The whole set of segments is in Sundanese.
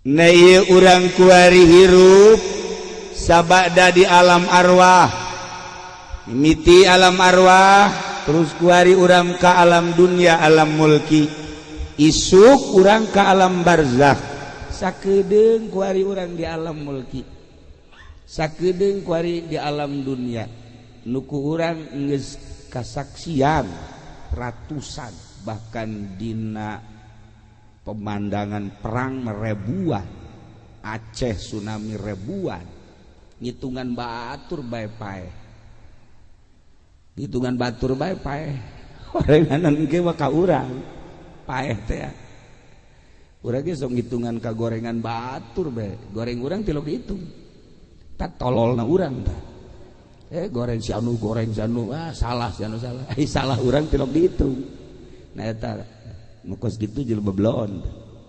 Nah, ieu urang kuari hirup sabada di alam arwah, mimiti alam arwah terus kuari urang ka alam dunia, alam mulki, isuk urang ka alam barzakh. Sakedeung kuari urang di alam mulki, sakedeung kuari di alam dunia, nu ku urang geus kasaksian ratusan, bahkan dina pemandangan perang ribuan, Aceh tsunami ribuan, ngitungan batur bae paeh, hitungan batur bae paeh. Gorenganan ge mah ka urang paeh teh. Urang ge sok ngitungan ka gorengan batur bae, goreng urang tilok dihitung. Tak tololna urang tah. Goreng si anu, goreng si anu, ah salah si anu salah. Eh, salah urang tilok dihitung. Nah, eta nu kos kitu jelema belon.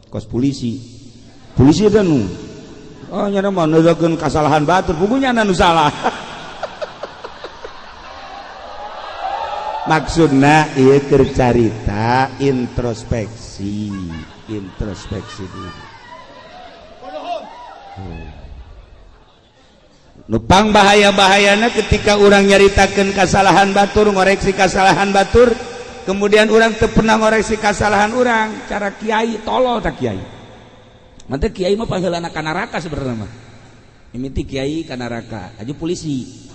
Kos polisi. Polisi teh nu oh nya mah neukeun kasalahan batur, pugunya nu salah. Maksudna ieu keur carita introspeksi, introspeksi diri. Nupang bahaya-bahayana ketika orang nyaritakeun kasalahan batur, ngoreksi kasalahan batur, kemudian orang teu pernah ngoreksi kasalahan orang, cara kiai tolol tak kiai. Mantap kiai mah pangheulana ka neraka sebenarnya mah. Mimiti kiai ka neraka, aju polisi.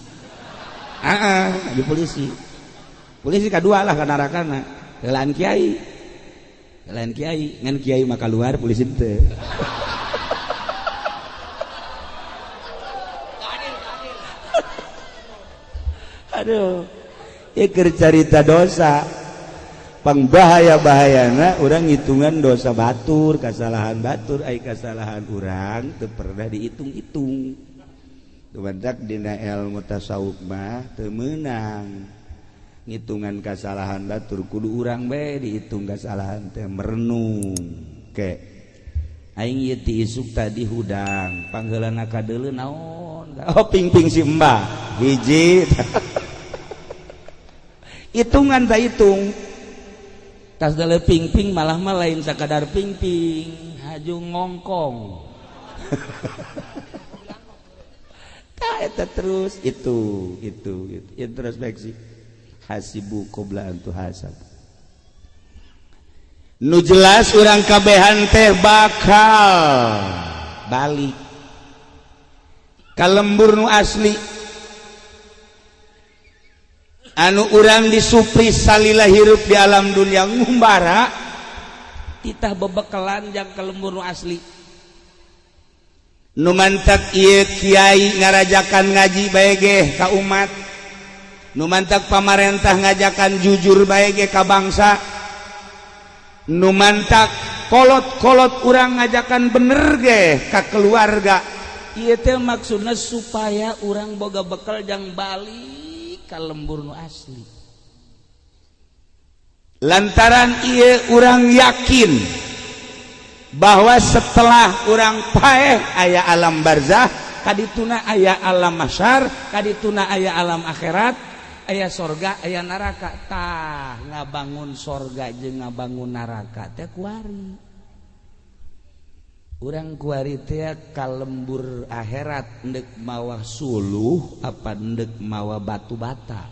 Heeh, aju polisi. Polisi kadua lah ka nerakana. Heulaan kiai. Heulaan kiai, ngan kiai mah keluar, polisi teu. Aduh, ieu keur carita dosa. Pangbahaya-bahayana urang ngitungan dosa batur, kasalahan batur, ai kasalahan urang teu pernah dihitung-hitung. Tumandak dina ilmu tasawuf mah teu meunang ngitungan kasalahan batur, kudu urang bae dihitung kasalahan teh, merenung. Ke aing ieu ti isuk tadi hudang, pangheulana kadeuleu naon? Oh, ping-ping si Mbah hiji. Hitungan tak hitung tas dale ping-ping, malah mah lain sakadar ping-ping, haju ngongkong. Tah eta terus itu introspeksi, hasibu qabla an tuhasab. Nu jelas urang kabehan teh bakal balik ka lembur nu asli anu urang disupri salila hirup di alam dunia ngumbara, titah bebekelan jang ka lembur nu asli. Nu mantak ieu kiai ngarajakan ngaji bae ge ka umat, nu mantak pamarentah ngajakan jujur bae ge ka bangsa, nu mantak kolot-kolot urang ngajakan bener ge ka keluarga. Ieu teh maksudna supaya urang boga bekal jang balik ka lembur nu asli. Lantaran ieu urang yakin bahwa setelah urang paeh aya alam barzah, kadituna aya alam mahsyar, kadituna aya alam akhirat, aya sorga, aya neraka. Tah, ngabangun sorga jeung ngabangun neraka teh kuari. Urang kuari teh ka lembur akhirat ndek mawa suluh apa ndek mawa batu bata,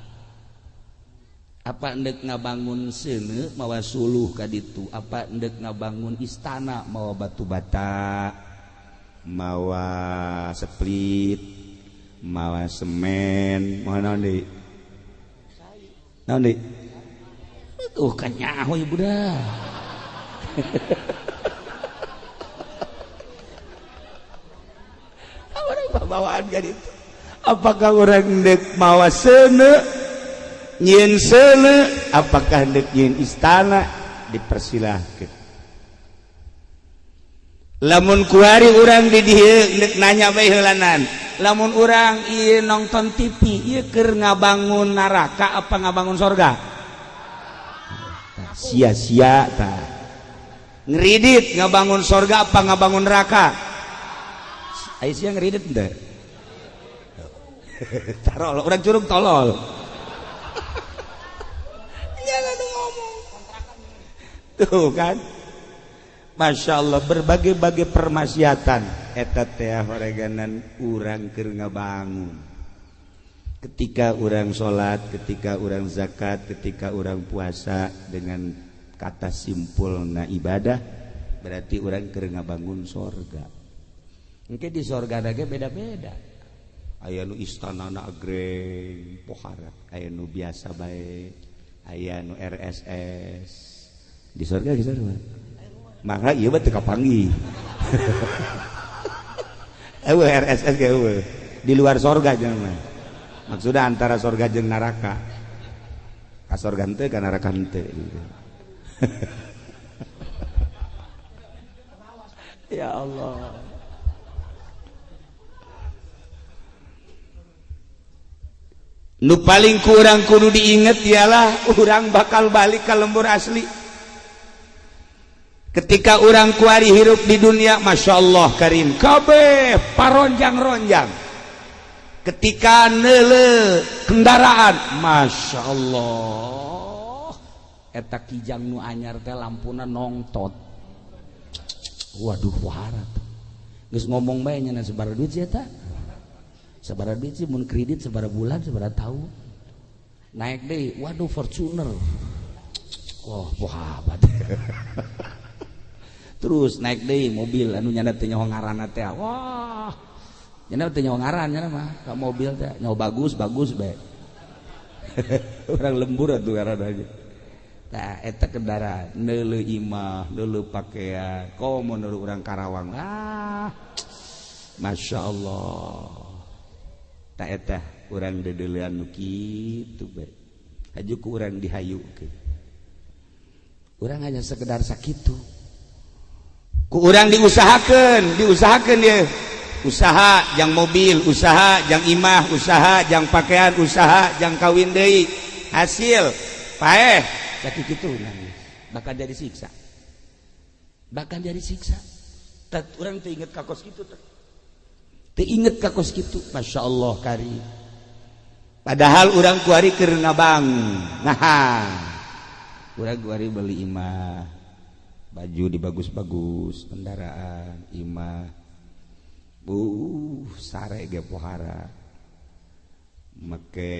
apa ndek ngabangun seuneu mawa suluh ka ditu, apa ndek ngabangun istana mawa batu bata, mawa split, mawa semen, mawa naon deui? Naon deui? Tuh kanyaho ieu budak. Bawaan kan itu. Apakah orang dek mawa seuneu nyieun seuneu, apakah dek nyieun istana, dipersilahkan. Lamun kuari urang di dieu dek nanya bae heulanan, lamun urang ieu nonton TV ieu keur ngabangun neraka apa ngabangun sorga? Sia-sia tah. Ngeridit ngabangun sorga apa ngabangun neraka? Aisyah ngeridit ente. Tarol, orang curug tolol. Jangan ngomong. Tuh kan. Masya Allah, berbagai-bagai permaksiatan eta teh horeganan urang keur ngabangun. Ketika urang salat, ketika urang zakat, ketika urang puasa, dengan kata simpulna ibadah berarti urang keur ngabangun sorga. Engke di sorga ge beda-beda, aya nu istanana agreng pohara, aya nu biasa bae, aya nu RSS di sorga. Di sorga maka ieu mah teu kapanggih. Eueuh RSS ge eueuh di luar sorga. Jangan mah maksudnya antara sorga jeung neraka, ka sorga henteu, ka neraka henteu gitu. Ya Allah, nu paling kurang kudu diinget ialah urang bakal balik ke lembur asli. Ketika urang kuari hirup di dunia, Masya Allah karim, kabeh paronjang-ronjang. Ketika neule kendaraan, Masya Allah, eta Kijang nu anyar teh lampuna nongtot, waduh, waharat geus ngomong bae nya, sabaraha duit sih eta, sabaraha duit sih mun kredit, sabaraha bulan, sabaraha tahun. Naik deui, waduh, Fortuner, wah, pohabat. Terus naik deui mobil anu nyana teh nyaho ngaranna teh, wah, nyana teh nyaho ngaran, nyana mah ka mobil teh nyaho bagus bagus bae. Urang lembur atuh ngaranna aja. Tah eta kendaraan, neuleuh imah, neuleuh pakaian, komo neuleuh urang Karawang, ah, Masya Allah. Tah eta urang deudeulean nu kitu bae, haju ku urang dihayukeun. Urang hanya sekedar sakitu, ku urang diusahakeun, diusahakeun dia usaha jang mobil, usaha jang imah, usaha jang pakaian, usaha jang kawin deui, hasil paeh sakitu kitu nangis, bakal jadi siksa, bakal jadi siksa. Tat urang teu inget ka kos kitu, teu inget ka kos kitu. Masya Allah kari, padahal urang kuari keur ngabangun. Nah, urang kuari beli imah, baju dibagus-bagus, kendaraan, imah, sare ge pohara, make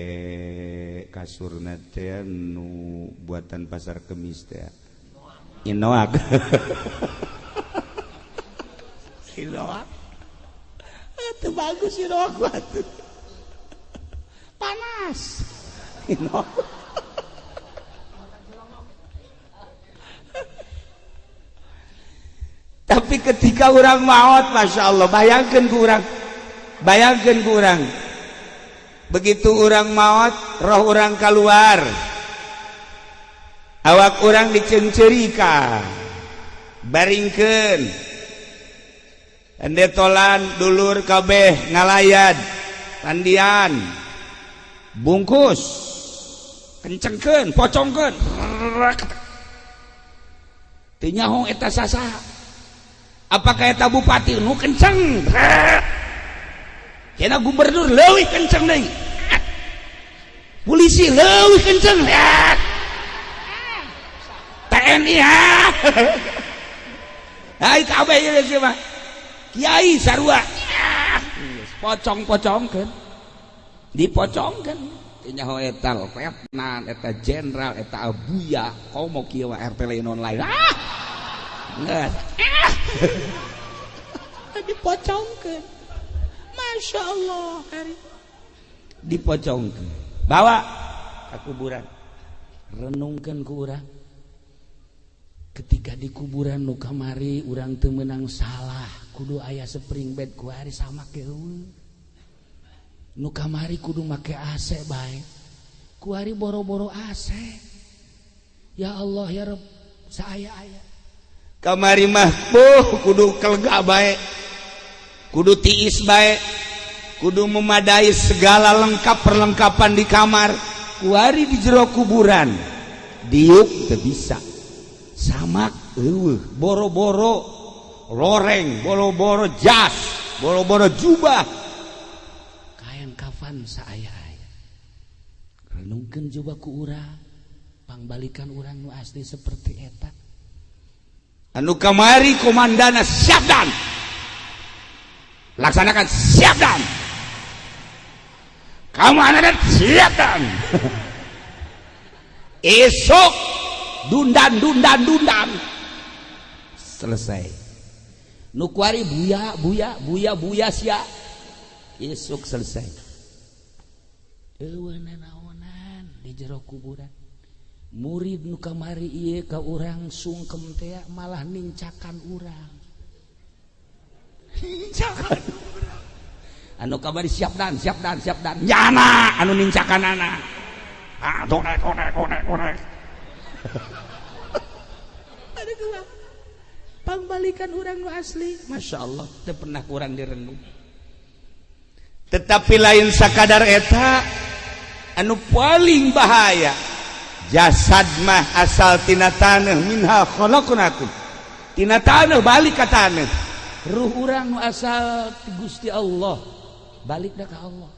kasurna teh nu buatan Pasar Kemis teh, Inoak. Inoak itu bagus, Inoak batu panas Inoak. Tapi ketika orang maut, Masya Allah, bayangkan ku orang, bayangkan ku orang, begitu orang maut, roh orang keluar, awak orang diceungceurikan, baringkeun, endetolan dulur kabeh ngalayad, pandian, bungkus, kencengkeun, pocongkeun, teu nyaho eta sasaha. Apakah eta bupati nu kenceng, kena gubernur leuwih kenceng deui, polisi leuwih kenceng, TNI, ha, hai kabeh ieu mah, kiai sarua, pocong-pocongkeun, dipocongkeun, teu nyaho eta letnan, eta jenderal, eta abuya, komo kieu mah RT lain online, ah geus dipocongkeun. Masya Allah, dipocongkeun, bawa ke kuburan. Renungkan ku urang, ketika di kuburan nu kamari urang teu meunang salah, kudu aya spring bed, ku hari sama ke nu kamari kudu make AC bae, ku hari boro-boro AC. Ya Allah ya Rabb, saaya-aya kamari mah kudu kelega bae, kudu tiis bae, kudu memadai segala lengkap perlengkapan di kamar. Kuari di jero kuburan diuk teu bisa, samak eueuh, boro-boro loreng, boro-boro jas, boro-boro jubah, kain kafan saaya-aya. Renungkeun coba ku urang, pangbalikan urang nu asli seperti eta. Anu kamari komandana siap dan laksanakan, siap dan kamu anak siap dan esok dundan dundan dundan selesai. Nu kuari buya buya buya buya sia, esok selesai. Euweuh nanaonan di jero kuburan. Murid nu kamari ieu ka urang sungkem teh malah nincakan urang, nincakan urang. Anu kamari siap dan siap dan siap dan nyana anu nincakan anak. Ah, torek torek torek torek. Ada dua pangbalikan urang nu asli. Masya Allah, teu pernah kurang direnung. Tetapi lain sakadar eta, anu paling bahaya jasad mah asal tina taneuh, minha khalaqnakum, tina taneuh balik ka taneuh. Ruh urang nu asal ti Gusti Allah balik dah ka Allah.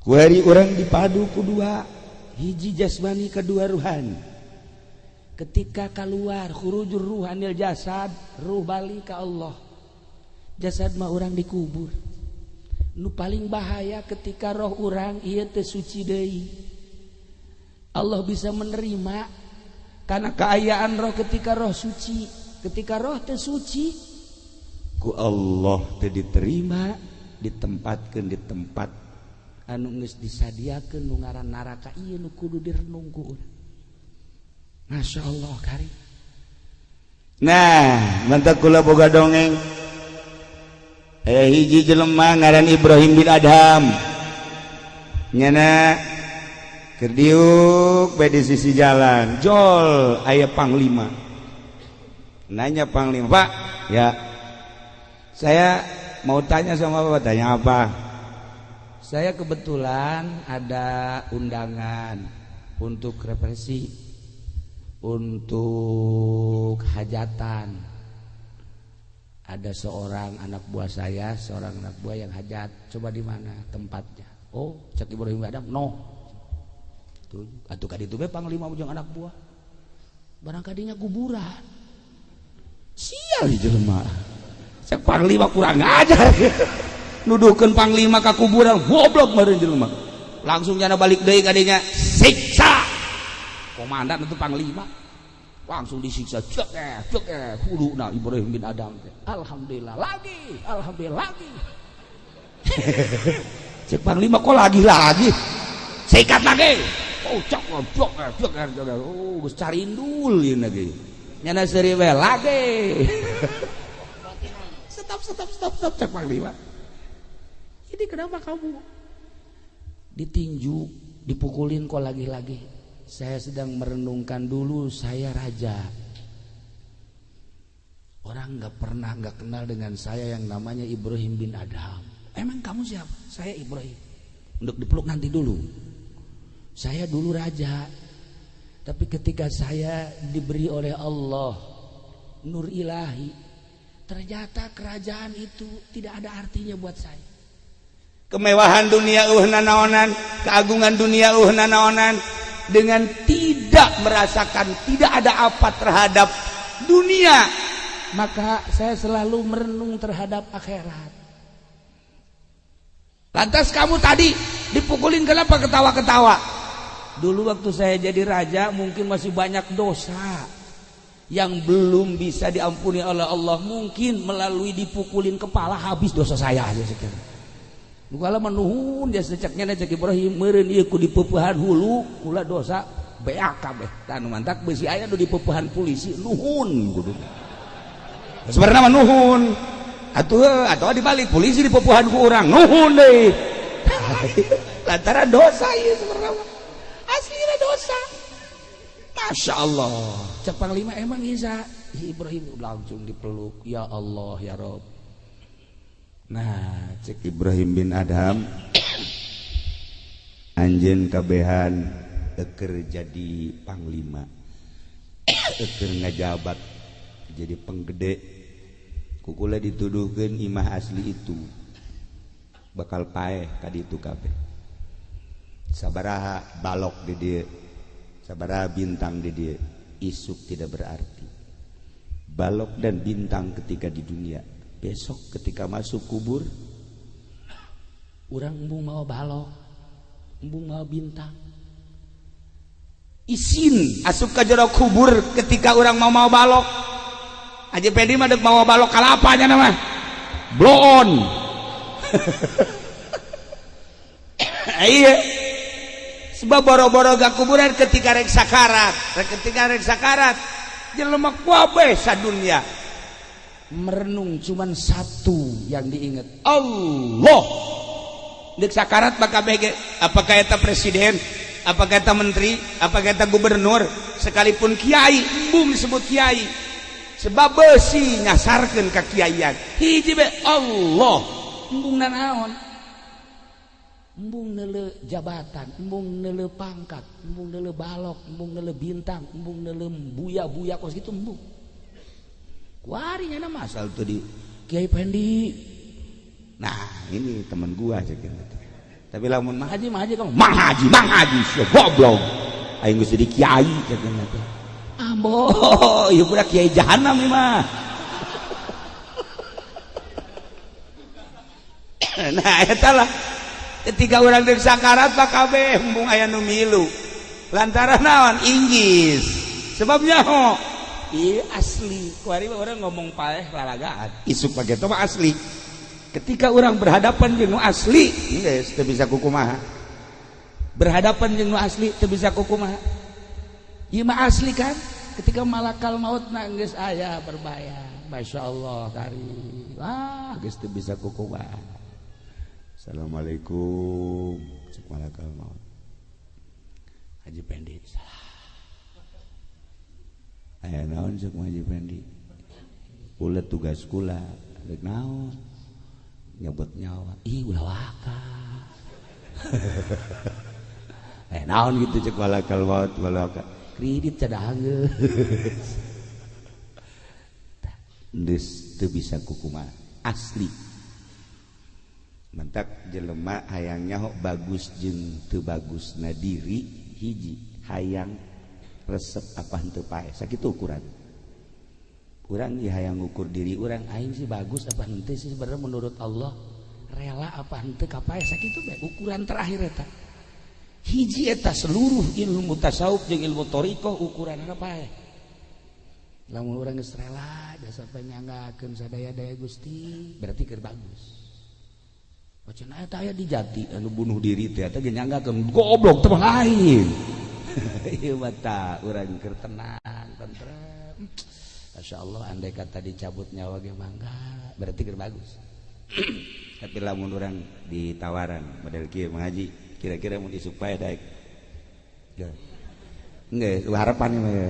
Kuari urang dipadu ku dua, hiji jasmani, kedua ruhani. Ketika keluar khurujur ruh anil jasad, ruh balik ka Allah, jasad mah urang dikubur. Nu paling bahaya ketika roh urang ieu teu suci deui. Allah bisa menerima karena keayaan roh ketika roh suci. Ketika roh teu suci, ku Allah teu diterima, ditempatkan di tempat anu geus disadiakeun nu ngaran neraka. Ieu nu kudu direnung ku urang. Masya Allah kari. Nah, mantap kula boga dongeng. Aya hiji jelema ngaran Ibrahim bin Adham. Nyana keur diuk bae di sisi jalan. Jol aya panglima. Nanya panglima, "Pak, ya. Saya mau tanya sama Bapak." "Tanya apa?" "Saya kebetulan ada undangan untuk represi, untuk hajatan. Ada seorang anak buah saya, seorang anak buah yang hajat. Coba di mana tempatnya?" "Oh," cek Ibrahim Adam, "no. Tuh, atuh ka ditu be panglima jeung anak buah. Barang kadinya kuburan." Sial di jelema. Cek panglima kurang ajar. Nuduhkeun panglima ka kuburan, goblok meureun jelema. Langsung jana balik deui kadinya, siksa. Komandan itu panglima langsung disiksa, cek eh cek eh nah Ibrahim bin Adam teh. Alhamdulillah lagi, alhamdulillah lagi. Cek panglima, "Kok lagi lagi?" "Sikat lagi." Oh, cek cek cek cek. Oh, geus carindul ieu lagi. Nyana seuri we lagi. "Stop, stop, stop, stop," cek panglima. "Ini kenapa kamu ditinju, dipukulin kok lagi-lagi?" "Saya sedang merenungkan, dulu saya raja. Orang nggak pernah nggak kenal dengan saya yang namanya Ibrahim bin Adham. Emang kamu siapa?" "Saya Ibrahim." Untuk dipeluk nanti dulu. "Saya dulu raja. Tapi ketika saya diberi oleh Allah nur ilahi, ternyata kerajaan itu tidak ada artinya buat saya." Kemewahan dunia nanaonan, keagungan dunia nanaonan, dengan tidak merasakan tidak ada apa terhadap dunia, maka saya selalu merenung terhadap akhirat. "Lantas kamu tadi dipukulin kenapa ketawa-ketawa?" "Dulu waktu saya jadi raja mungkin masih banyak dosa yang belum bisa diampuni oleh Allah. Mungkin melalui dipukulin kepala habis dosa saya aja sekarang." Kala menuhun dia seceknya cek Ibrahim, meureun ieu ku dipeupehan hulu kula dosa beak kabeh. Tah, nu mantak beusi aya nu dipeupehan polisi nuhun kudu. Sebenarnya mah nuhun. Atuh atau dibalik, polisi dipeupehan ku urang nuhun deui. Lantaran dosa ieu sebenarnya. Aslina dosa. Masya Allah. Cek panglima, "Emang bisa?" Ibrahim langsung dipeluk. "Ya Allah, ya Rob." Nah, cek Ibrahim bin Adham, "Anjeun kabehan eker jadi panglima, eker ngajabat jadi penggede, kukula dituduhkeun imah asli itu bakal paeh ka ditu kabeh. Sabaraha balok di dieu, sabaraha bintang di dieu, isuk tidak berarti." Balok dan bintang ketika di dunia, besok ketika masuk kubur urang embung mau balok, embung mau bintang. Isin asup ka jero kubur ketika urang mau balok. Haji Pendi mah deuk mawa balok kalapa nya mah. Blow on. Iya. Sebab boro-boro ga kuburan ketika rek sakarat, ketika rek sakarat jelema kabeh sadunya merenung cuman satu yang diingat, Allah. Dek sakarat bakal bege, apakah eta presiden, apakah eta menteri, apakah eta gubernur, sekalipun kiai, embung disebut kiai. Sebab besi nyasarkeun ka kiaian. Hiji be Allah, embung nanaon? Embung neuleu jabatan, embung neuleu pangkat, embung neuleu balok, embung neuleu bintang, embung neuleu buya-buya kos kitu embung. Kuari nya mah asal tuh di Kiai Pendi. Nah, ini teman gua cek gitu. Tapi lamun Mang Haji, Mang Haji kamu, Mang Haji, Mang Haji, sia goblok. Aing geus jadi kiai cek gitu. Ambo, ieu budak kiai jahanam ieu mah. Nah, eta lah. Ketika urang deuk sakarat pak kabeh embung aya nu milu. Lantaran naon? Inggis. Sebabnya ho, ieu asli. Kuari mah urang ngomong paeh lalagaan. Isuk pake teh mah asli. Ketika orang berhadapan jeung nu asli, geus teu bisa kukumaha. Berhadapan jeung nu asli teu bisa kukumaha. Ieu mah asli kan? Ketika malakal maut na geus aya berbayang. Masyaallah kari. Wah, geus teu bisa kukumaha. Assalamualaikum. Cek malakal maut. Haji Pendi salah. Aya naon cek Haji Pendi? Kula tugas kula, rek naon? Nyebut nyawa. Ih, ulah waka. Naon gitu cek malakal maut, malakal. Kredit cadah geus. Geus teu bisa kukumaha. Asli. Mentak jelema hayangnya hok bagus jeung teu bagusna diri hiji hayang resep apa henteu pae sakitu ukuran. Urang ieu hayang ngukur diri urang aing sih bagus apa henteu sih sebenarnya menurut Allah, rela apa henteu ka pae sakitu bae ukuran terakhir eta. Hiji eta seluruh ilmu tasawuf jeung ilmu thariqah ukuranna pae. Lamun urang geus rela jasa nyanggakeun sadaya-daya Gusti berarti keur bagus. Wacana eta aya di jati anu bunuh diri teh eta ge nyanggakeun goblok teh lain. Ieu mah tah urang keur tenang tentrem. Masyaallah andai kata dicabut nyawa ge mangga berarti keur bagus. Tapi lamun urang ditawaran model kieu Mang Haji kira-kira mun isuk pae daek. Geus harapan mah ya.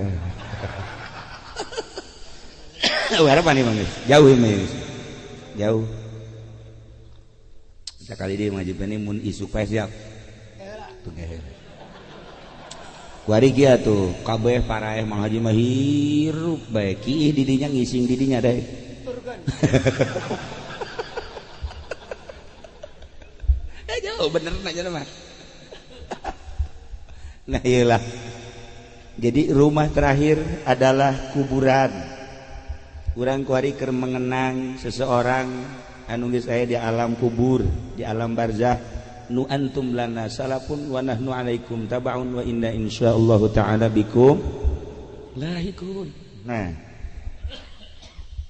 Harapan mah geus jauh mah geus. Jauh. Sekali dia ngaji ini mun isuk pae siap. Tuh kuari kieu tuh kabeh paraeh Mang Haji mah hirup bae kiih didinya ngising didinya daek. Jauh bener aja mah. Nah iyalah. Jadi rumah terakhir adalah kuburan. Urang kuari keur mengenang seseorang anu geus aya di alam kubur, di alam barzah. Nu antum lana salafun wa nahnu alaikum tabaun wa inna insyaallah ta'ala bikum lahikun. Nah,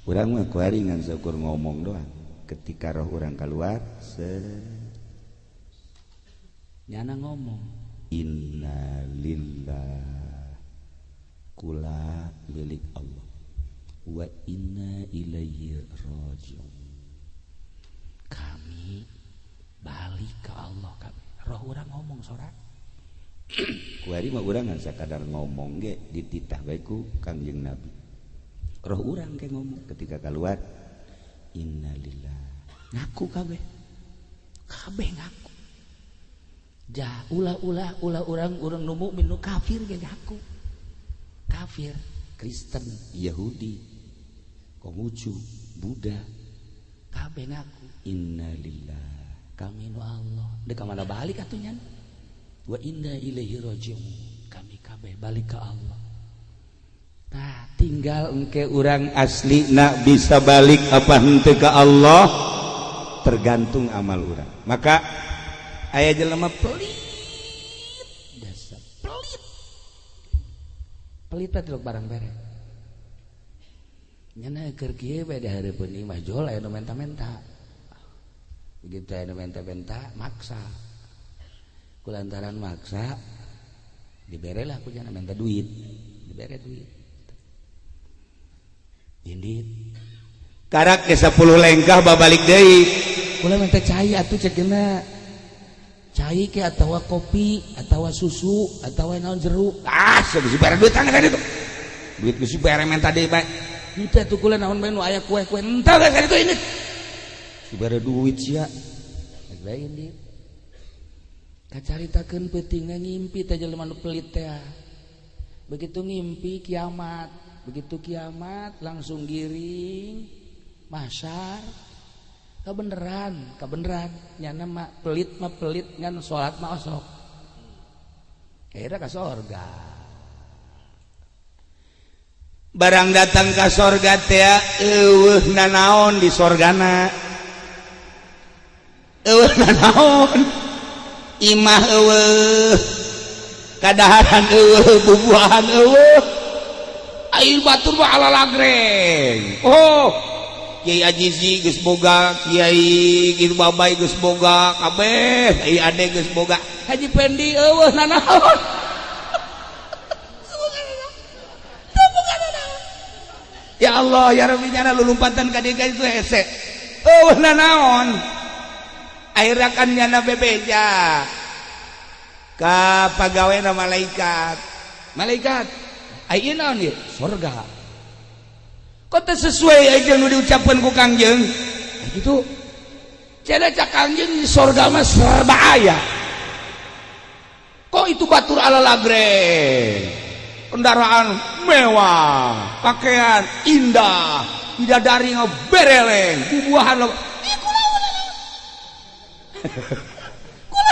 urang mah kuari ngan saukur ngomong doang. Ketika roh urang keluar se nyana ngomong inna lillah kula milik Allah wa inna ilaihi rajiun. Kami balik ke Allah kami. Roh urang ngomong sorak. Kuari mah urang ngan sakadar ngomong ge dititah bae ku Kangjeng Nabi. Roh urang ke ngomong ketika keluar innalillah. Ngaku kabeh. Kabeh ngaku. Jah ulah-ulah ulah urang-urang nu mukmin nu kafir ge ngaku. Kafir, Kristen, Yahudi, Konghucu, Buddha, kabeh ngaku innalillah kami nu Allah. Deuk ka mana balik atuh nya? Wa inna ilaihi rajiun. Kami kabeh balik ke Allah. Nah, tinggal engke urang asli nak bisa balik apa henteu ka Allah tergantung amal urang. Maka aya jelema pelit, dasar pelit. Pelit teh barang bere. Nyana keur kieu bae dihareupeun imah jol aya nu menta-menta. Begitu aya nu menta-menta maksa. Kulantaran maksa diberelah ku nyana menta duit, dibere duit. Indit. Karak ke 10 lengkah babalik deui. Kula minta cai atuh cek geuna. Cai ke atawa kopi atawa susu atawa naon jeruk. Ah, geus dibere duit tangan itu. Duit geus dibere menta deui bae. Henteu atuh kula naon bae nu aya kue-kue. Henteu geus itu ini. Dibere duit sia. Geus bae indit. Kacaritakeun peutingna ngimpi teh jelema nu pelit teh. Begitu ngimpi kiamat, begitu kiamat langsung giring mahsyar. Kabeneran, kabeneran nyana mah pelit ngan salat mah osok. Akhirnya ka sorga. Barang datang ka sorga teh eueuh nanaon di sorgana. Eueuh nanaon. Imah eueuh. Kadaharan eueuh, bubuahan eueuh. Air batur mah ala lagreng. Oh, Kiai Ajizi geus boga, Kiai kitu Babay geus boga, kabeh, Kiai Ade geus boga. Haji Pendi eueuh nanaon. Ya Allah, ya Rabbi nyana lulumpatan ka dieu itu hese. Eueuh nanaon. Akhirnya kan nyana bebeja. Ka pagawena malaikat. Malaikat, ai naon ieu? Sorga. Kok teu sesuai jeung nu diucapkeun ku Kangjeng? Gitu. Cenah cak Kangjeng di sorga mah serba aya. Kok itu batur ala lagreng? Kendaraan mewah, pakaian indah, bidadari bereleng, bubuahan lo. Ih,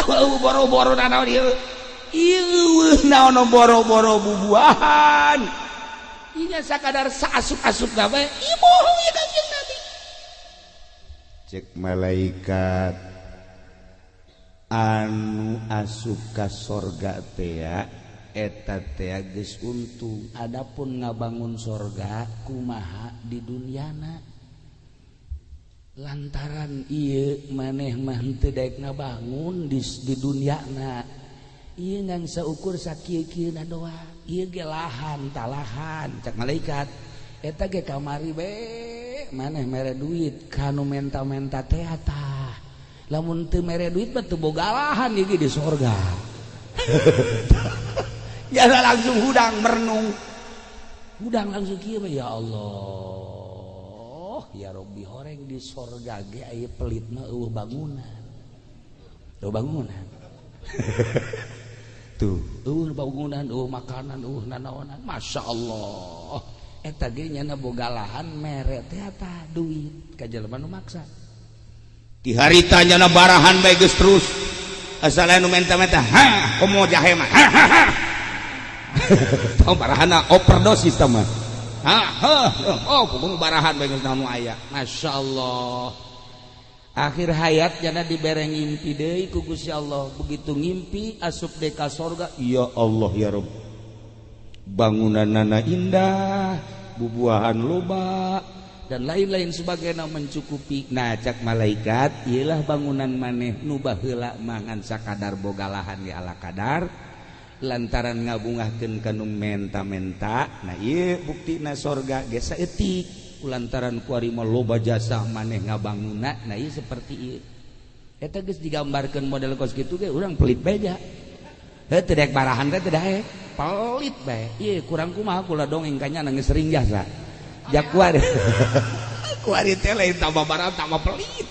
kula boro-boro nanaon ieu. Ieu naon boro-boro bubuahan. Inya sakadar saasup-asup bae. Ieu bohong ieu Kangjeng Nabi. Cek malaikat anu asup ka sorga teh eta teh geus untung. Adapun ngabangun sorga kumaha di dunyana. Lantaran ieu maneh mah henteu daek ngabangun di dunyana. Ieu ngan saukur sakieu-kieuna doang. Ieu ge lahan talahan cak malaikat. Eta ge kamari be maneh mere duit kanu menta-menta teh tah. Lamun teu mere duit mah teu boga lahan ieu ge di sorga. Ya langsung hudang merenung. Hudang langsung kieu ya Allah, ya Rabbi horeng di sorga ge aya pelit mah eueuh bangunan. Eueuh bangunan. Tuh, eueuh bangunan, eueuh makanan, eueuh nanaonan. Masya Allah. Eta ge nyana boga lahan mere teh tah duit ka jelema nu maksa. Di harita nyana barahan bae geus terus. Asal anu menta-menta, ha, komo jahe mah. Ha ha ha. Tong barahana overdosis tah mah. Ha ha, oh kudu barahan bae geus naon aya. Masyaallah. Akhir hayat jana dibere ngimpi deui ku Gusti Allah. Begitu ngimpi asup deui ka sorga, ya Allah ya Rabb. Bangunanana indah, bubuahan loba dan lain-lain sebagainya mencukupi. Nah cak malaikat, iyalah bangunan maneh nu baheula mangan sakadar boga lahan ge ala kadar lantaran ngabungahkeun kanu menta-menta. Nah ieu buktina sorga ge saeutik lantaran kuari mah loba jasa maneh ngabangunna. Nah ieu seperti ieu eta geus digambarkeun model kos kitu ge urang pelit bae ja. Heuh teu daek barahan teh teu daek, pelit bae. Ieu kurang kumaha kula dongeng ka nya geus sering jasa. Jak kuari. Kuari teh lain tambah barang tambah pelit.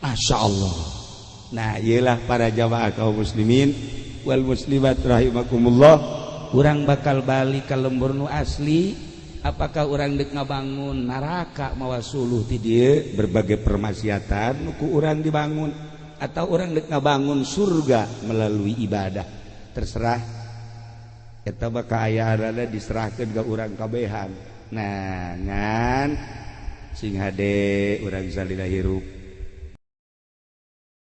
Masya Allah. Nah iyalah para jamaah kaum muslimin wal muslimat rahimakumullah. Urang bakal balik ka lembur nu asli. Apakah urang dek ngabangun neraka mawa suluh ti dieu berbagai permaksiatan nu ku urang dibangun, atau urang dek ngabangun surga melalui ibadah. Terserah. Eta mah kaayaanana diserahkeun ka urang kabehan. Nah, ngan sing hade urang salila hirup.